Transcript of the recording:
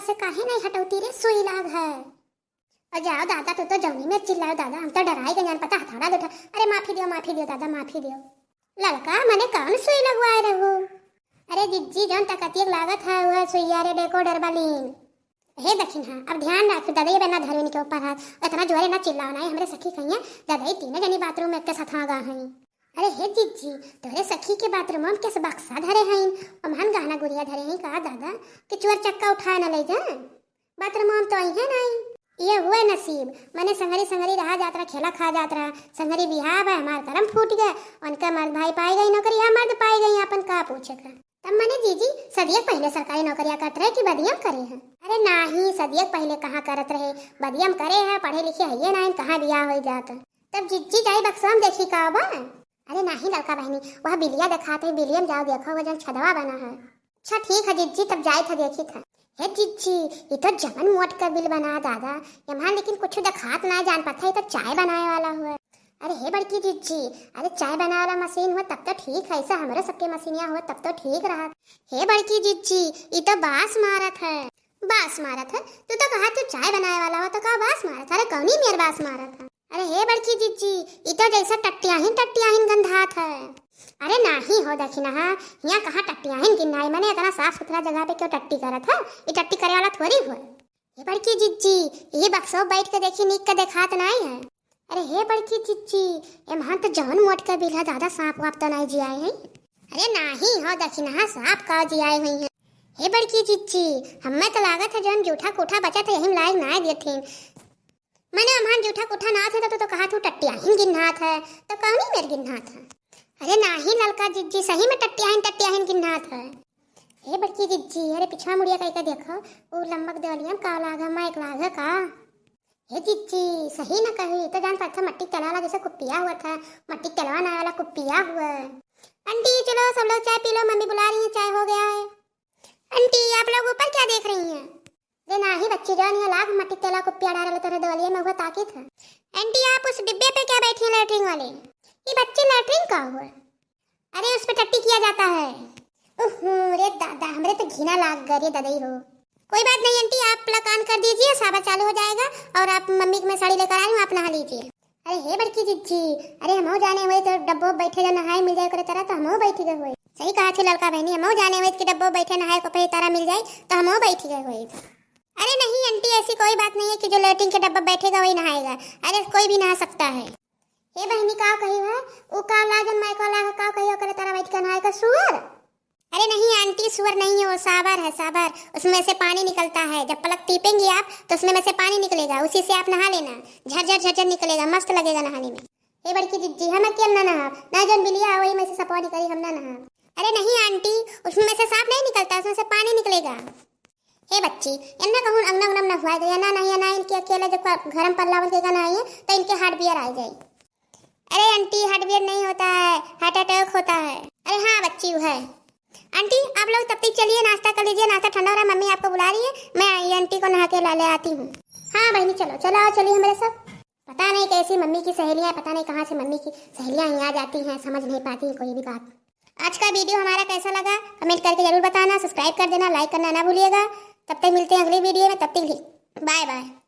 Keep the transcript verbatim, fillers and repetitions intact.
से काहे नहीं हटौती रे, सुई लाग है। और जाओ दादा, तू तो जौनी में चिल्लाओ दादा, हम तो डराई गए, जान पता हथौड़ा उठा। अरे माफी दियो, माफी दियो दादा, माफी दियो। ललका, मने कौन सुई लगवाए रहू? अरे जिज्जी, जौन तकतियक लागत है, वह सुइया रे, डेको डरबालीन। हे दखिनहा, अब ध्यान रख, ददई बे ना धरे इनके ऊपर हाथ, इतना जोरे ना चिल्लाओ ना, ये हमरे सखी कहिए, ददई तीनों जनी बाथरूम में के साथ आ गा हैं। अरे हे जिज्जी, तोरे सखी के बाथरूम में केस बक्सा धरे हैं, ओमहन गहना गुरिया धरे हैं का दादा, कि चोर चक्का उठाए ना ले जाए? बाथरूम में तो आई है नहीं। ये हुए नसीब, मने संगरी संगरी रहा जात रहा, खेला खा जात रहा, संगरी बिहाव है, हमार करम फूट गए, उनका मर्द भाई पाई गई नौकरिया, मर्द पाई गई अपन का पूछे का। तब मने जीजी, सदियक पहले सरकारी नौकरिया करत रहे कि बदियम करे हैं? अरे नाही, सदियक पहले कहाँ करत रहे, बदियम करे हैं, पढ़े लिखे हइये नाइन, कहाँ बियाह होई जात। तब जिज्जी जाई बक्सवा में देखी का बा। अरे नाही ललका बहिनी, वह बिलिया देखात है, बिलियम जाओ देखो, वो जौन छदवा बना है। अच्छा ठीक है जिज्जी, तब जाइत है देखी था। हे जिज्जी, ये तो जमन मोट का बिल बना दादा, यमहा लेकिन कुछ देखात ना जान पाता, ये तो चाय बनाए वाला हुआ। अरे हे बड़की जिज्जी, अरे चाय बनाए वाला मशीन हुआ तब तो ठीक है, ऐसा हमरो सबके मशीनिया हुआ तब तो ठीक रहा। हे बड़की जिज्जी, ये तो बास मारत है। बास मारत है? तू तो कहा तू चाय बनाए वाला हो तो का बास मारत है? अरे कौनी मेर बास मारत है? अरे हे बड़की जिज्जी, ई तो जैसे टट्टियाहिन टट्टियाहिन गंधात है। अरे नाही हो दखिनहा, हियाँ कहाँ टट्टियाहिन गिन्हाई, मने इतना साफ सुथरा जगह पे क्यों टट्टी करत है? ई टट्टी करे वाला थोड़ी हुआ। हे बड़की जिज्जी, ई बक्सो बैठ के देखी, नीक के देखात नाई है। अरे हे बड़की जिज्जी, एमहन तो जौन मोट के बिल है, दादा सांप वाप तो नाई जियाए हैं? अरे नाही हो दखिनहा, सांप का जियाए हुई हैं। हे बड़की जिज्जी, हमें तो लागत है जौन जूठा कूठा बचत है, यही में लाग नाई देथिन। मने अम्हन जूठा कुठा ना थे तो, तो, तो कहा तू टट्टियाहिन गिन्हात है, तो कौनी मेर गिन्हात है? अरे नाही ललका जिज्जी, सही में टट्टियाहिन, टट्टियाहिन गिन्हात है। हे बड़की जिज्जी, अरे पिछवा मुड़िया कह के देखो, वो लंबक देवलिया में का लाग है, माइक लाग है का? हे जिज्जी, सही न कही, तो जान पड़ता मट्टी के तेला वाला जैसे कुप्पिया हुआ था, मट्टी के तेलवा ना वाला कुप्पिया हुआ। आंटी चलो सब लोग चाय पी लो, मम्मी बुला रही है, चाय हो गया है। आंटी आप लोग ऊपर क्या देख रही हैं? रे नाही बच्ची, जौन ये लाग मट्टी तेला कुप्पिया डारल तोरे दवलिया में हुआ ताकित है। आंटी आप उस डिब्बे पे क्या बैठी हैं लैट्रिन वाले? ये बच्ची लैट्रिन का हुआ? अरे उस पे टट्टी किया जाता है। उहूं, रे दादा, हमरे तो घिना लाग गए रे ददई हो। कोई बात नहीं आंटी, आप प्लग on कर दीजिए, सावर चालू हो जाएगा और आप मम्मी की मैं साड़ी लेकर आई हूँ, आप नहा लीजिए। अरे हे बड़की जिज्जी, अरे हमहू जाने हुए तो डब्बो बैठे जा नहाए मिल जाए करे तरह तो हमहू बैठ गए हुए। सही कहा थी ललका बहनी, हमहू जाने हुए कि डब्बो बैठे नहाए को पे तारा मिल जाए तो हमहू बैठ गए हुए। अरे नहीं आंटी, ऐसी कोई बात नहीं है कि जो लेटरिन के डब्बा बैठेगा वही नहाएगा। अरे कोई भी नहा सकता है। हे बहनी का कही है, उ का लागन मैं को लाग का कही ओकरे तरह बैठ के नहाए का सुअर? अरे नहीं आंटी, सुअर नहीं है, वो सावर है, सावर। उसमें से पानी निकलता है, जब पलक टीपेंगी आप तो उसमें में से पानी निकलेगा, उसी से आप नहा लेना, झरझर झरझर निकलेगा, मस्त लगेगा नहाने में। हे बड़की जिज्जी, हम अकेल ना नहाब, ना जौन बिलिया है वही में से सपवा निकली, हम ना नहाब। अरे नहीं आंटी, उसमें से सांप नहीं निकलता, उसमें से पानी निकलेगा। हे बच्ची, इन्ना कहूँ अंगना उंगना में नहवाए गया ना, नहीं ना इनके अकेले जब का-, घर में पल्लावन के का नहाइए तो इनके हार्ट बियर आ जाए। अरे आंटी, हार्ट बियर नहीं होता है, हार्ट अटैक होता है। अरे हाँ बच्ची, वो है। आंटी आप लोग तब तक चलिए, नाश्ता कर लीजिए, नाश्ता ठंडा हो रहा है, मम्मी आपको बुला रही है, मैं ये आंटी को नहा के ला ले आती हूँ। हाँ बहनी चलो, चलो आओ, चलिए हमारे साथ। पता नहीं कैसी मम्मी की सहेलियाँ, पता नहीं कहाँ से मम्मी की सहेलियाँ यहाँ आ जाती हैं, समझ नहीं पाती हैं कोई भी बात। आज का वीडियो हमारा कैसा लगा कमेंट करके जरूर बताना, सब्सक्राइब कर देना, लाइक करना ना भूलिएगा। तब तक मिलते हैं अगली वीडियो में, तब तक के लिए बाय बाय।